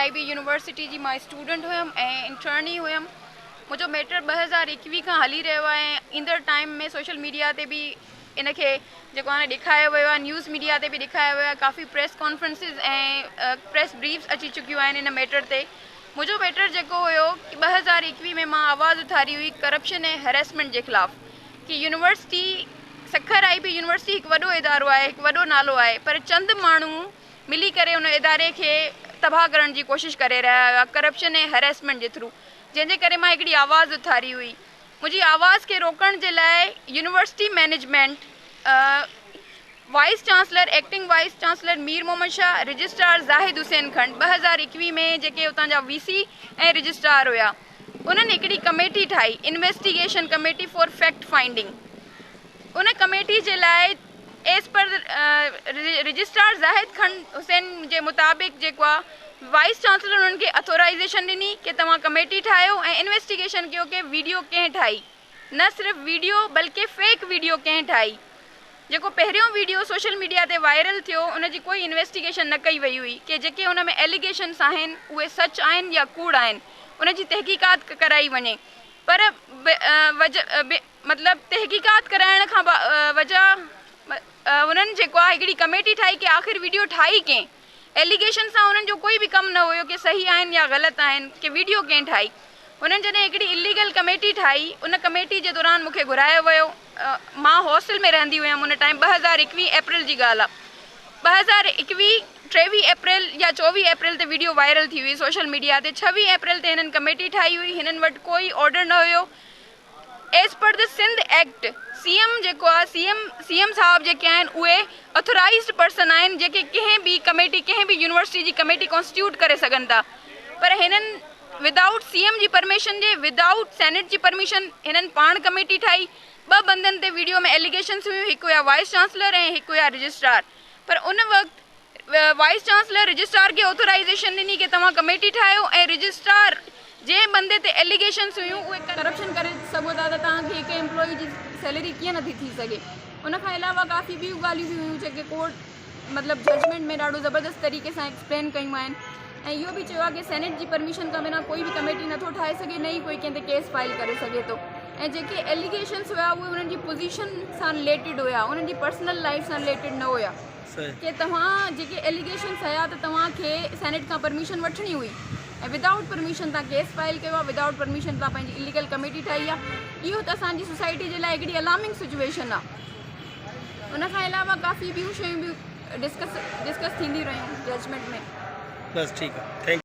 آء بي university جي مان student هيم ۽ انٽرني هيم. منهنجو ميٽر 2021 کان هلي رهيو آهي ۽ ايندڙ ٽائيم ۾ سوشل ميڊيا تي به ان کي جيڪو آهي ڏيکايو ويو آهي، نيوز ميڊيا تي به ڏيکايو ويو آهي، ڪافي پريس ڪانفرنسز ۽ پريس بريفس اچي چڪيون آهن ان ميٽر تي. منهنجو ميٽر جيڪو هيو ڪي 2021 ۾ مان آواز اٿاري هئي ڪرپشن ۽ هريسمينٽ جي خلاف ڪي university Sukkur I B university هڪ وڏو ادارو آهي، هڪ وڏو نالو آهي پر چند ماڻهو ملي ڪري ان اداري کي تباهه ڪرڻ جي ڪوشش ڪري رهيا هيا ڪرپشن ۽ هريسمينٽ جي ٿرو جنهن جي ڪري مان هڪڙي آواز اٿاري هئي. منهنجي آواز کي روڪڻ جي لاء university management vice chancellor acting vice chancellor Mir Muhammad Shah registrar Zahid Hussain Khand 2021 ۾ جيڪي اتان جا وي سي ۽ رجسٽرار هيا انهن هڪڙي ڪميٽي ٺاهي investigation committee for fact finding in committee جي لاء as per registrar Zahid Khand Hussain جي مطابق جيڪو آ وائيس چانسلر انهن کي اٿورائيزيشن ڏني ڪي توهان ڪميٽي ٺاهيو ۽ انويسٽيگيشن ڪيو ڪي ويڊيو ڪنهن ٺاهي نه صرف ويڊيو بلڪه فيڪ ويڊيو ڪنهن ٺاهي جيڪو پهريون ويڊيو سوشل ميڊيا تي وائرل ٿيو ان جي ڪوئي انويسٽيگيشن نه ڪئي وئي هئي ڪي جيڪي ان ۾ ايليگيشنس آهن اهي سچ آهن يا ڪوڙ آهن ان جي تحقيقات ڪرائي وڃي پر مطلب تحقيقات ڪرائڻ کان وجه انهن جيڪو آهي هڪڙي ڪميٽي ٺاهي ڪي آخر ويڊيو ٺاهي ڪنهن ايليگيشن سان انهن جو ڪوئي به ڪم نه هيو ڪي صحيح آهن يا غلط آهن ڪي ويڊيو ڪنهن ٺاهي انهن جڏهن هڪڙي اليگل ڪميٽي ٺاهي ان ڪميٽي جي دوران مون کي گهرايو ويو مان هاسٽل ۾ رهندي هيم ان ٽائيم 2021 اپريل جي ڳالهه آهي 2021 23 اپريل يا 24 اپريل تي ويڊيو وائرل ٿي هئي سوشل ميڊيا تي 26 اپريل تي هنن ڪميٽي ٺاهي هئي هنن وٽ ڪوئي آرڊر نه هيو as per the Sindh act C M جيڪو آهي سي ايم سي ايم صاحب جيڪي آهن اهي اٿورائيزڊ پرسن آهن جيڪي ڪنهن به ڪميٽي ڪنهن به يونيورسٽي جي ڪميٽي ڪانسٽيٽيوٽ ڪري سگهن ٿا پر هنن ودائوٽ سي ايم جي پرميشن جي ودائوٽ سينيٽ جي پرميشن هنن پاڻ ڪميٽي ٺاهي ٻه بندن تي ويڊيو ۾ ايليگيشنس هيون هڪ هيا وائيس چانسلر ۽ هڪ هيا رجسٽرار پر ان وقت وائيس چانسلر رجسٽرار کي اوٿورائيزيشن ڏني ڪي توهان ڪميٽي ٺاهيو ۽ رجسٽرار جنهن بندي تي ايليگيشنس هيون اهي ڪرپشن ڪري سگهو ٿا ته توهان کي هڪ ايمپلائي جي سيلري ڪيئن نٿي ٿي سگهي ان کان علاوه ڪافي ٻيون ڳالهيون به هيون جيڪي ڪورٽ مطلب ججمينٽ ۾ ڏاڍو زبردست طريقي سان ايڪسپلين ڪيون آهن ۽ اهو به چيو آهي ڪي سينيٽ جي پرميشن کان بنا ڪوئي به ڪميٽي نٿو ٺاهي سگهي نه ئي ڪوئي ڪنهن تي ڪيس فائل ڪري سگهي ٿو ۽ جيڪي ايليگيشنس هيا اهي انهن جي پوزيشن سان رليٽيڊ هيا انهن جي پرسنل لائف سان رليٽيڊ نه هيا. ڪي توهان جيڪي ايليگيشنس هيا ته توهان کي سينيٽ کان پرميشن وٺڻي هئي ۽ ودائوٽ پرميشن توهان ڪيس فائل ڪيو آهي ودائوٽ پرميشن توهان پنهنجي اليگل ڪميٽي ٺاهي آهي اهو ته اسان جي سوسائٽي جي لاء هڪڙي الارمنگ سچويشن آهي ان کان علاوه ڪافي ٻيون شيون به ڊسڪس ڊسڪس ٿينديون رهيون ججمينٽ ۾. بس ٺيڪ آ thank.